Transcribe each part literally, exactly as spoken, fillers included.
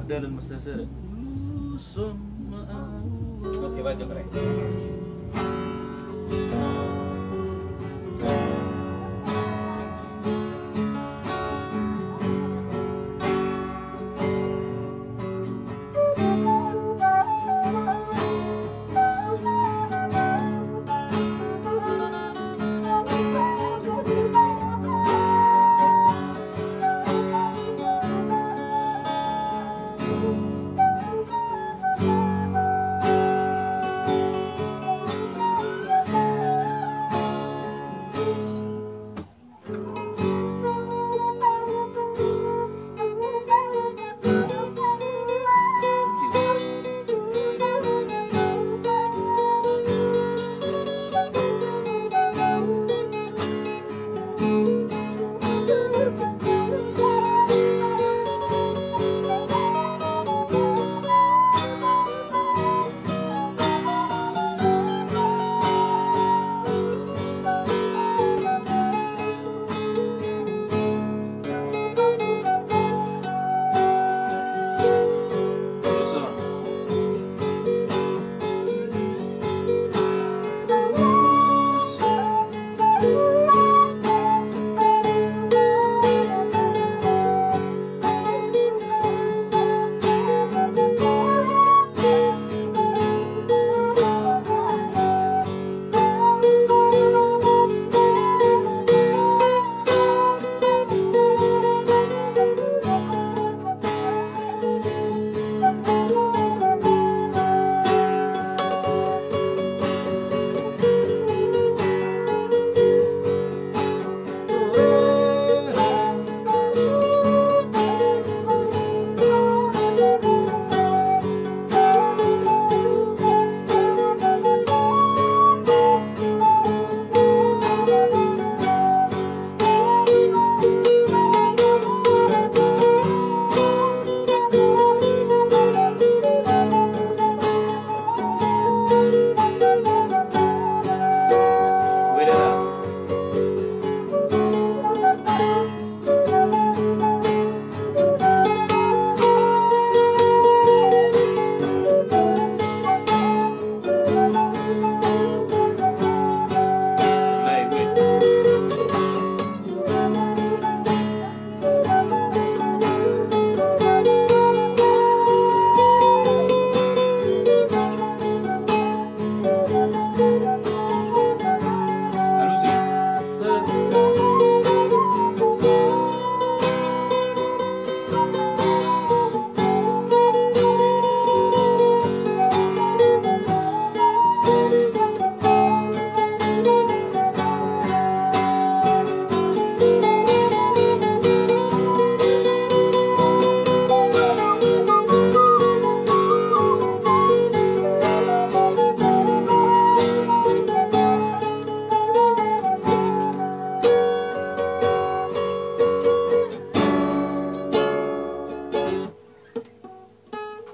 Dalan mas dasar. Sama. Oke, baca, keren.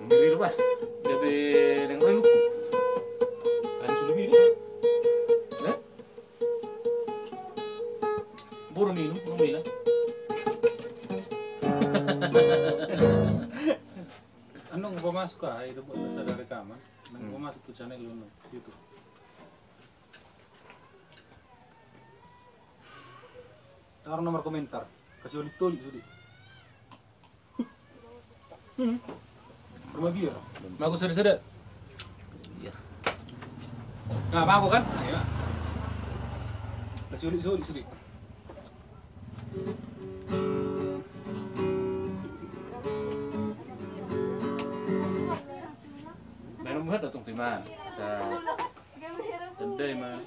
Ngeri lu, bah. Jadi, yang rindu. Ada sudah minum. Eh? Baru minum, belum minum. Anu, gua masuk ah, itu buat dasar dari rekaman. Nang gua masuk tu channel lu, YouTube. Taruh nomor komentar. Kasih olit-olit sudah. Hmm. Rumah dia. Mau aku seri-seri. Iya. Nah, mau aku kan? Iya. Sulit, sulit, sulit. Main buat datang timan. Sa tendai ma.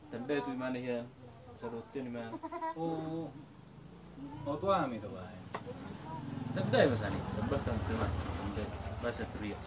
Tendai tu imana hian. Sarutin imana. Oh. Oh, tu ami tu, bah. Tendai ma sani. Tembak tang tu imana. Tendai. Bahasa Trio.